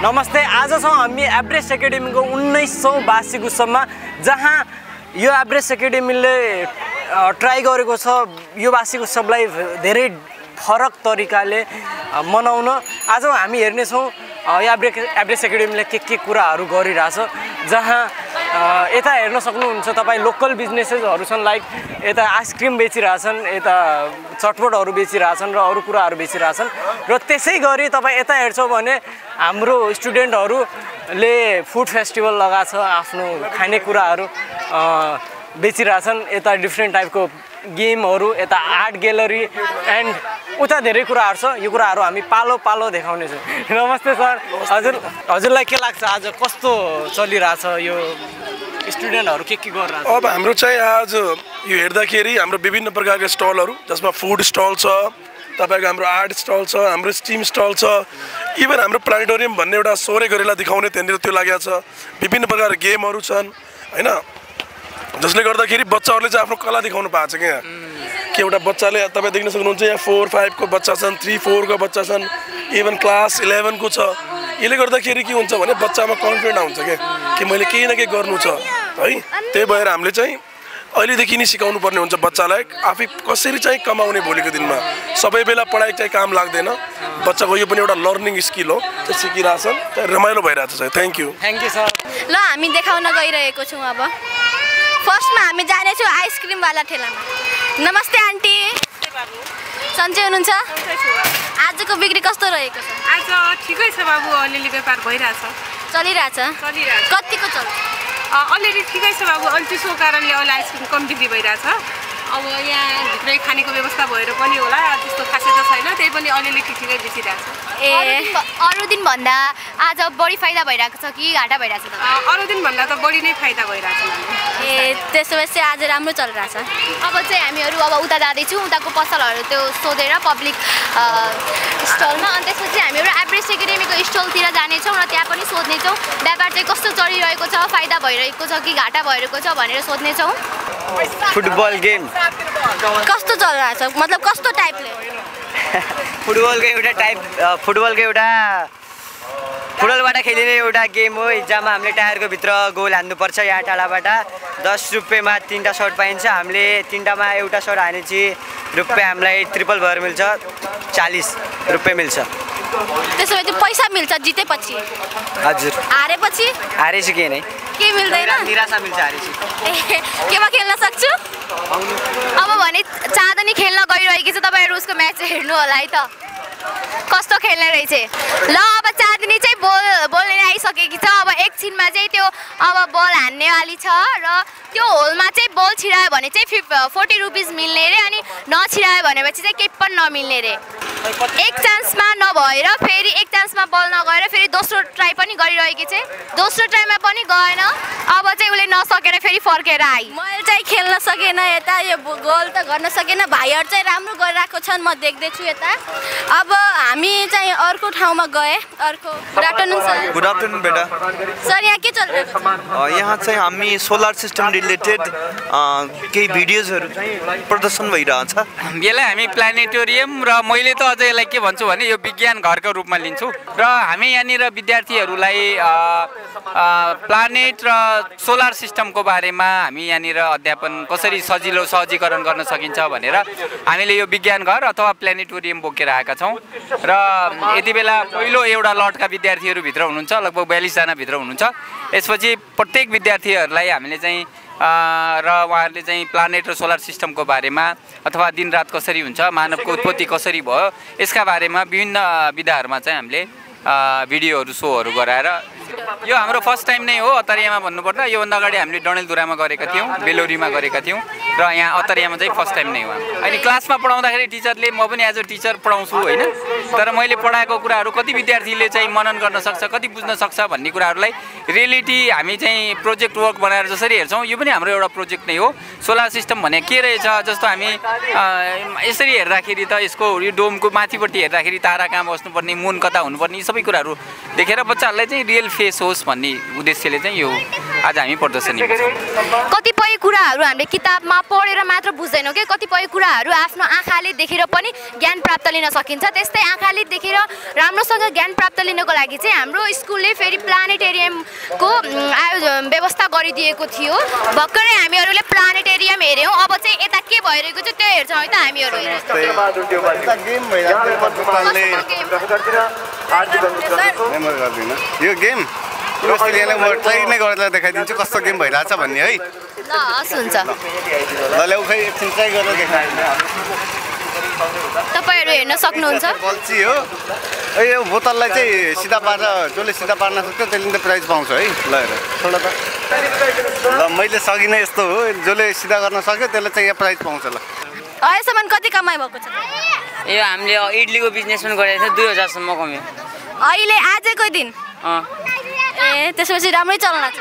नमस्ते, आज छौँ हामी एभरेस्ट एकाडेमीको 1900 वार्षिक उत्सवमा, जहाँ यो एभरेस्ट एकाडेमीले ट्राई गरेको छ यो वार्षिक उत्सवलाई धेरै फरक तरिकाले मनाउन। आज हामी हेर्नेछौँ एभरेस्ट एकाडेमीले के कुराहरू गरिरहेछ, जहाँ यता हेर्न सक्नुहुन्छ तपाईँ लोकल बिजनेसेसहरू छन्, लाइक यता आइसक्रिम बेचिरहेछन्, यता चटपटहरू बेचिरहेछन् र अरू कुराहरू बेचिरहेछन्। र त्यसै गरी तपाईँ यता हेर्छौँ भने हाम्रो स्टुडेन्टहरूले फुड फेस्टिभल लगाएको छ, आफ्नो खानेकुराहरू बेचिरहेछन्, यता डिफ्रेन्ट टाइपको गेमहरू, यता आर्ट ग्यालरी एन्ड उता धेरै कुराहरू छ। यो कुराहरू हामी पालो पालो देखाउनेछौँ। नमस्ते सर, हजुरलाई के लाग्छ आज कस्तो चलिरहेछ यो स्टुडेन्टहरू के गरिरहेछ? अब हाम्रो चाहिँ आज यो हेर्दाखेरि हाम्रो विभिन्न प्रकारका स्टलहरू, जसमा फुड स्टल छ, तपाईँको हाम्रो आर्ट स्टल छ, हाम्रो स्टिम स्टल छ, इभन हाम्रो प्लानेटोरियम भन्ने एउटा सोरे गरेर देखाउने त्यहाँनिर त्यो लागेको छ। विभिन्न प्रकारका गेमहरू छन् हैन, जसले गर्दाखेरि बच्चाहरूले चाहिँ आफ्नो कला देखाउनु पाएको छ। क्या कि एउटा बच्चाले तपाईँ देख्न सक्नुहुन्छ यहाँ 4-5 को बच्चा छन्, 3-4 को बच्चा छन्, इभन क्लास 11 को छ। यसले गर्दाखेरि के हुन्छ भने बच्चामा कन्फिडेन्ट आउँछ क्या कि मैले केही न केही गर्नु छ है। त्यही भएर हामीले चाहिँ अहिलेदेखि नै सिकाउनु पर्ने हुन्छ बच्चालाई आफै कसरी चाहिँ कमाउने भोलिको दिनमा। सबै बेला पढाइ चाहिँ काम लाग्दैन, बच्चाको यो पनि एउटा लर्निङ स्किल हो, त्यो सिकिरहेछन्, रमाइलो भइरहेछ चाहिँ। Thank you sir. ल हामी देखाउन गइरहेको छौँ। अब फर्स्टमा हामी जानेछौँ आइसक्रिमवाला ठेलामा। नमस्ते आन्टी, सन्चै हुनुहुन्छ? आजको बिक्री कस्तो रहेको छ? आज ठिकै छ बाबु, अलिअलि व्यापार भइरहेछ, चलिरहेछ। कतिको चल्छ? अलिअलि ठिकै छ बाबु। अलि चिसोको कारणले अहिले आइसक्रिम कम बिक्री भइरहेछ। अब यहाँ भित्रै खानेको व्यवस्था भएर पनि होला, त्यस्तो खासै त छैन, त्यही पनि अलिअलि ठिकै बेचिरहेछ। अरू दिन भन्दा आज बढी फाइदा भइरहेको छ कि घाटा भइरहेछ? अरू दिन भन्दा त बढी नै फाइदा भइरहेछ। त्यसो भए चाहिँ आज राम्रो चलिरहेछ। अब चाहिँ हामीहरू अब उता जाँदैछौँ, उताको पसलहरू त्यो सोधेर पब्लिक स्टलमा, अनि त्यसपछि हामीहरू एभरेस्ट एकाडेमीको स्टलतिर जानेछौँ र त्यहाँ पनि सोध्नेछौँ व्यापार चाहिँ कस्तो चलिरहेको छ, फाइदा भइरहेको छ कि घाटा भइरहेको छ भनेर सोध्नेछौँ। फुटबल गेम कस्तो चलिरहेछ, मतलब कस्तो टाइपले? फुटबलबाट खेलिने एउटा गेम हो, जहाँ हामीले टायरको भित्र गोल हान्नुपर्छ। यहाँ टाढाबाट 10 रुपियाँमा 3टा सर्ट पाइन्छ। हामीले 3टामा एउटा सर्ट हानेपछि रुपियाँ हामीलाई ट्रिपल भएर मिल्छ, 40 रुपियाँ मिल्छ। त्यसो भए पैसा मिल्छ जितेपछि? हजुर। हारेपछि? हारेपछि के नै, के मिल्दैन? निराशा मिल्छ हारेपछि। केमा खेल्न सक्छु? अब भने चाँदनी खेल्न गइरहेको छ, तपाईँहरू उसको म्याच हेर्नु होला है त, कस्तो खेल्ने रहेछ। ल अब चाँदनी चाहिँ बोल लिन आइसकेकी छ। अब एकछिनमा चाहिँ त्यो अब बल हान्नेवाली छ र त्यो होलमा चाहिँ बल छिरायो भने चाहिँ 40 रुपिस मिल्ने रे, अनि नछिरायो भनेपछि चाहिँ केही पनि नमिल्ने रे। एक चान्समा नभएर फेरि एक चान्समा बल नगएर फेरि दोस्रो ट्राई पनि गरिरहेकी चाहिँ, दोस्रो ट्राईमा पनि गएन। अब चाहिँ उसले नसकेर फेरि फर्केर आई। मैले चाहिँ खेल्न सकेन यता, यो गोल त गर्न सकेन। भाइहरू चाहिँ राम्रो गरिरहेको छन्, म देख्दैछु यता। अब हामी चाहिँ अर्को ठाउँमा गए। अर्को good afternoon sir. Good afternoon बेटा। सर यहाँ के चलिरहेको छ? यहाँ चाहिँ हामी सोलर सिस्टम रिलेटेड केही भिडियोजहरू चाहिँ प्रदर्शन भइरहेछ। यसलाई हामी प्लानेटोरियम र मैले त अझ यसलाई के भन्छु भने यो विज्ञान घरको रूपमा लिन्छु र हामी यहाँनिर विद्यार्थीहरूलाई प्लानेट र सोलर सिस्टमको बारेमा हामी यहाँनिर अध्यापन कसरी सजिलो सहजीकरण गर्न सकिन्छ भनेर हामीले यो विज्ञान घर अथवा प्लानेटोरियम बोकेर आएका छौँ। र यति बेला पहिलो एउटा लटका विद्यार्थीहरू भित्र हुनुहुन्छ, लगभग 42 जना भित्र हुनुहुन्छ। यसपछि प्रत्येक विद्यार्थीहरूलाई हामीले चाहिँ र उहाँहरूले चाहिँ प्लानेट र सोलर सिस्टमको बारेमा अथवा दिनरात कसरी हुन्छ, मानवको उत्पत्ति कसरी भयो, यसका बारेमा विभिन्न विधाहरूमा चाहिँ हामीले भिडियोहरू सोहरू गराएर, यो हाम्रो फर्स्ट टाइम नै हो अतरियामा भन्नुपर्दा। योभन्दा अगाडि हामीले डडेलधुरामा गरेका थियौँ, बेलोरीमा गरेका थियौँ र यहाँ अतरियामा चाहिँ फर्स्ट टाइम नै हो। अनि क्लासमा पढाउँदाखेरि टिचरले, म पनि एज अ टिचर पढाउँछु होइन, तर मैले पढाएको कुराहरू कति विद्यार्थीले चाहिँ मनन गर्न सक्छ, कति बुझ्न सक्छ भन्ने कुराहरूलाई रियलिटी हामी चाहिँ प्रोजेक्ट वर्क बनाएर जसरी हेर्छौँ, यो पनि हाम्रो एउटा प्रोजेक्ट नै हो। सोलर सिस्टम भने के रहेछ, जस्तो हामी यसरी हेर्दाखेरि त यसको यो डोमको माथिपट्टि हेर्दाखेरि तारा कहाँ बस्नुपर्ने, मुन कता हुनुपर्ने, सबै कुराहरू देखेर बच्चाहरूलाई चाहिँ रियल फेस होस् भन्ने उद्देश्यले चाहिँ यो आज हामी प्रदर्शनीमा छौँ। कतिपय कुराहरू हामीले किताबमा पढेर मात्र बुझ्दैनौँ कि कतिपय कुराहरू आफ्नो आँखाले देखेर पनि ज्ञान प्राप्त लिन सकिन्छ। त्यस्तै आँखाले देखेर राम्रोसँग ज्ञान प्राप्त लिनको लागि चाहिँ हाम्रो स्कुलले फेरि प्लानेटेरियमको व्यवस्था गरिदिएको थियो। भर्खरै हामीहरूले प्लानेटेरियम हेऱ्यौँ, अब चाहिँ यता के भइरहेको छ त्यो हेर्छौँ है त हामीहरू। यो गेम ट्राई नै गरेर देखाइदिन्छु कस्तो गेम भइरहेछ भन्ने है। ल हस् हुन्छ। ल ल्याउ खै एकछिन ट्राई गरेर देखाइदिनु। तपाईँहरू हेर्न सक्नुहुन्छ। बल्छी हो यो बोतललाई चाहिँ सिधा पारेर जसले सिधा पार्न सक्छ त्यसले त प्राइज पाउँछ है। ल हेर छोड त। ल मैले सकिनँ यस्तो हो, जसले सिधा गर्न सक्यो त्यसले चाहिँ यहाँ प्राइज पाउँछ। ल अहिलेसम्म कति कमाइ भएको छ? यो हामीले इडलीको बिजनेस पनि गरेको थियो, 2000 सम्म कम्यो अहिले आजकै दिन। ए त्यसपछि राम्रै चल्न छ।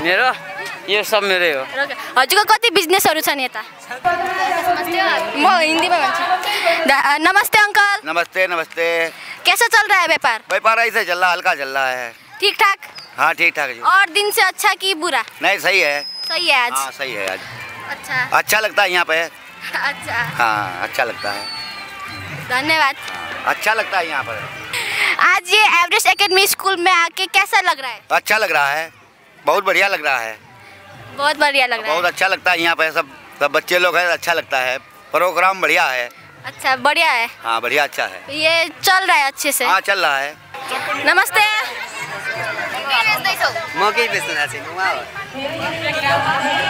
मेरो यो सब मेरै हो। हजुरको कति बिजनेसहरू छन् यता? म हिन्दीमा भन्छु। नमस्ते अंकल। नमस्ते नमस्ते। कैसा चल रहा है व्यापार? व्यापार ऐसे चल रहा, हल्का चल रहा है। ठीक ठाक? हाँ ठीक ठाक जी। और दिन से अच्छा कि बुरा? नहीं सही है। सही है आज? हाँ सही है आज। अच्छा अच्छा लगता है यहाँ पे। अच्छा हाँ अच्छा लगता है। धन्यवाद। अच्छा लगता है यहाँ पर। आज ये एवरेस्ट एकेडमी स्कूल में आके कैसा लग रहा है? अच्छा लग रहा है, बहुत बढ़िया लग रहा है। बहुत बढ़िया लग रहा है। बहुत अच्छा लगता है यहाँ पे, सब बच्चे लोग हैं, अच्छा लगता है। प्रोग्राम बढ़िया है। अच्छा बढ़िया है। हाँ बढ़िया अच्छा है। ये चल रहा है अच्छे से? हाँ चल रहा है। नमस्ते। म केही बेच्न